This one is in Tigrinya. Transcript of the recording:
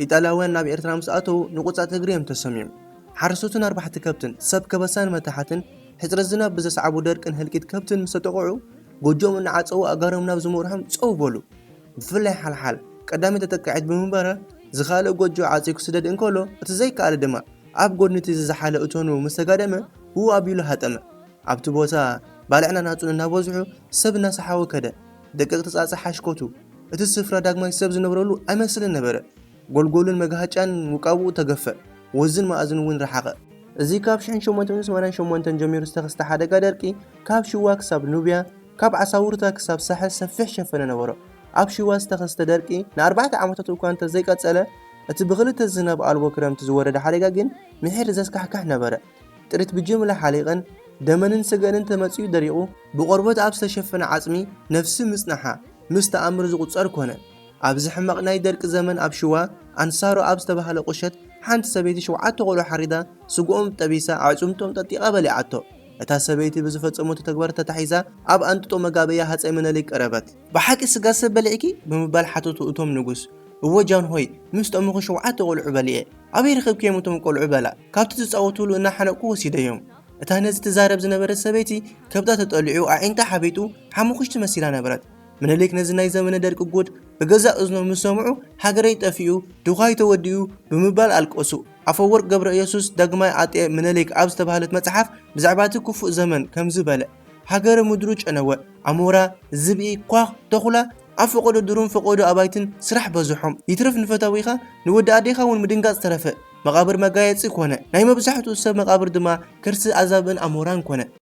ኢጣልያውያን ናብ ኤርትራ ምስ ኣተዉ ንቑጻ ትግሪ እዮም ተሰምዮም። ሓረስቶትን ኣርባሕቲ ከብትን ሰብ ከበሳን መታሓትን ሕጽረት ዝናብ ብዘስዓቡ ደርቅን ህልቂት ከብትን ምስ ተጠቕዑ ጎጆም እናዓጸዉ ኣጋሮም ናብ ዝመርሖም ጸው በሉ። ብፍላይ ሓልሓል ቀዳመይቲ ተጠቃዒት ብምንባራ ዝኻልእ ጎጆ ዓጽዩ ክስደድ እንከሎ እቲ ዘይከኣለ ድማ ኣብ ጎድኒ እቲ ዝዘሓለ እቶኑ ምስ ተጋደመ ብኡ ኣቢሉ ሃጠመ። ኣብቲ ቦታ ባልዕን ኣናጹን እናበዝሑ ሰብ እናሰሓወ ከደ። ደቀቕቲ ጻጸ ሓሽኮቱ እቲ ስፍራ ዳግማይ ሰብ ዝነብረሉ ኣይመስልን ነበረ። ጎልጎሉን መጋሃጫን ውቃብኡ ተገፈ። ወዝን መኣዝን እውን ረሓቐ። እዚ ካብ ሽሕን ሸሞንተ ሚእትን ሰማንያን ሸሞንተን ጀሚሩ ዝተኸስተ ሓደጋ ደርቂ ካብ ሽዋ ክሳብ ኑብያ፣ ካብ ዓሳውርታ ክሳብ ሳሕል ሰፊሕ ሸፈነ ነበሮ። ኣብ ሽዋ ዝተኸስተ ደርቂ ንኣርባዕተ ዓመታት እኳ እንተዘይቀጸለ፣ እቲ ብኽልተ ዝናብ ኣልቦ ክረምቲ ዝወረደ ሓደጋ ግን ምሒር ዘስካሕክሕ ነበረ። ጥሪት ብጅምላ ሓሊቐን ደመንን ስገንን ተመጺኡ ደሪቑ፣ ብቆርበት ኣብ ዝተሸፈነ ዓጽሚ ነፍሲ ምጽንሓ ምስ ተኣምር ዝቑጸር ኮነ። ኣብዚ ሕማቕ ናይ ደርቂ ዘመን ኣብ ሽዋ ኣንሳሮ ኣብ ዝተባህለ ቁሸት ሓንቲ ሰበይቲ ሸውዓተ ቆልዑ ሓሪዳ ስግኦም ጠቢሳ ኣዕጽምቶም ጠጢቓ በሊዓቶ። እታ ሰበይቲ ብዝፈጸመቶ ተግባር ተታሒዛ ኣብ ኣንጥጦ መጋበያ ሃጸይ ምኒልክ ቀረበት። ብሓቂ ስጋ ሰብ በሊዕኪ? ብምባል ሓተቱ እቶም ንጉስ። እወ ጃንሆይ፣ ምስ ጠመኹ ሸውዓተ ቆልዑ በሊዐ። ኣበይ ረኺብክዮም እቶም ቆልዑ? በላ። ካብቲ ዝጻወቱሉ እናሓነቕኩ ወሲደዮም። እታ ነዚ ትዛረብ ዝነበረት ሰበይቲ ከብዳ ተጠሊዑ ኣዒንታ ሓቢጡ ሓሙኽሽቲ መሲላ ነበረት። ምኒልክ ነዚ ናይ ዘመነ ደርቂ ጉድ ብገዛእ እዝኖም ምስ ሰምዑ ሃገረይ ጠፊኡ ድዃይ ተወዲኡ ብምባል ኣለቀሱ። ኣፈወርቅ ገብረ ኢየሱስ ዳግማይ ኣጤ ምኒልክ ኣብ ዝተባህለት መጽሓፍ ብዛዕባ እቲ ክፉእ ዘመን ከምዚ በለ። ሃገረ ምድሩ ጨነወ፣ ኣሞራ፣ ዝብኢ፣ ኳኽ፣ ተኹላ ኣብ ፈቐዶ ዱርን ፈቐዶ ኣባይትን ስራሕ በዝሖም። ይትረፍ ንፈታዊኻ ንወዲ ኣዴኻ እውን ምድንጋጽ ተረፈ። መቓብር መጋየጺ ኮነ። ናይ መብዛሕትኡ ሰብ መቓብር ድማ ከርሲ ኣዛብእን ኣሞራን ኮነ።